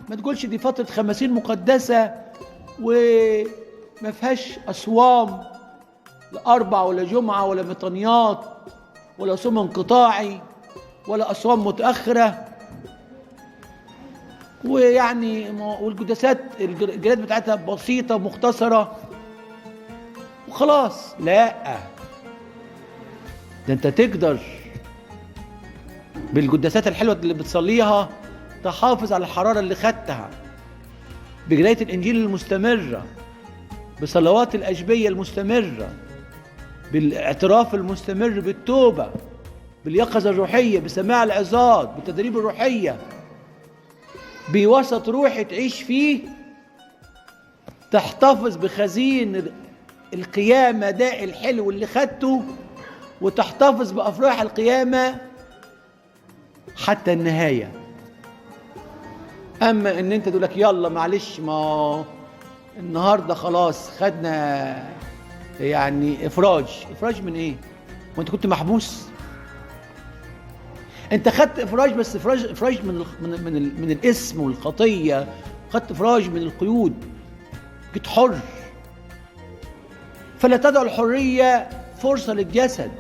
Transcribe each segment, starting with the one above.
ما تقولش دي فترة 50 مقدسة وما فيهاش أصوام، لا أربع ولا جمعة ولا مطنيات ولا صوم انقطاعي ولا أصوام متأخرة، ويعني والقداسات الجلاد بتاعتها بسيطة ومختصرة وخلاص. لا، ده انت تقدر بالقداسات الحلوة اللي بتصليها تحافظ على الحرارة اللي خدتها بقراية الإنجيل المستمرة، بصلوات الأجبية المستمرة، بالاعتراف المستمر بالتوبة، باليقظة الروحية، بسماع العظات، بالتدريب الروحية، بوسط روحي تعيش فيه، تحتفظ بخزين القيامة ده الحلو اللي خدته، وتحتفظ بأفراح القيامة حتى النهاية. أما إن أنت تقولك يلا معلش، ما النهاردة خلاص خدنا يعني إفراج، إفراج من إيه؟ وأنت كنت محبوس؟ أنت خدت إفراج، بس إفراج من من من, من الاسم والخطية، خدت إفراج من القيود، كنت حر. فلا تدع الحرية فرصة للجسد.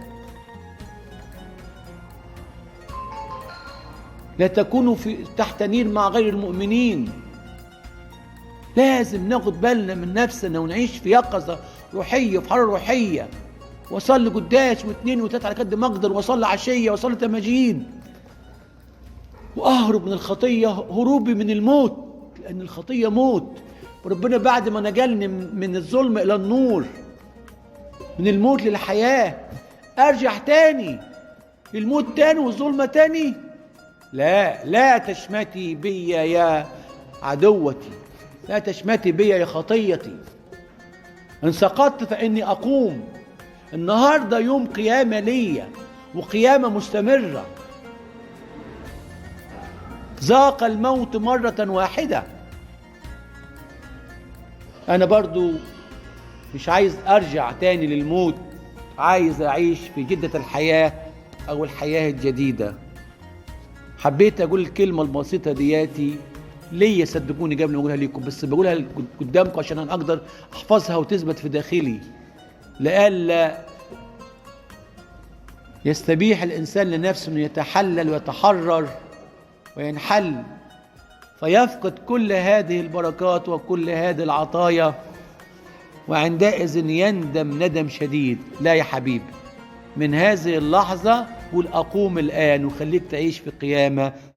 لا تكونوا في تحت نير مع غير المؤمنين. لازم ناخد بالنا من نفسنا ونعيش في يقظة روحية، في حرارة روحية، وصلي قداس واثنين وثلاثة على قد ما اقدر، وصلي عشية، وصلي تماجيد، واهرب من الخطية هروبي من الموت، لأن الخطية موت. وربنا بعد ما نجلني من الظلم إلى النور، من الموت للحياة، أرجع تاني للموت تاني والظلمة تاني؟ لا، لا تشمتي بي يا عدوتي، لا تشمتي بي يا خطيتي. إن سقطت فإني أقوم. النهاردة يوم قيامة ليا، وقيامة مستمرة. ذاق الموت مرة واحدة. أنا برضو مش عايز أرجع تاني للموت، عايز أعيش في جدة الحياة أو الحياة الجديدة. حبيت أقول الكلمة البسيطة دياتي ليا، صدقوني قبل ما أقولها ليكم، بس بقولها قدامكم عشان أنا أقدر أحفظها وتثبت في داخلي، لئلا يستبيح الإنسان لنفسه أنه يتحلل ويتحرر وينحل فيفقد كل هذه البركات وكل هذه العطايا، وعندئذ يندم ندم شديد. لا يا حبيبي، من هذه اللحظة قول أقوم الآن، وخليك تعيش في قيامة.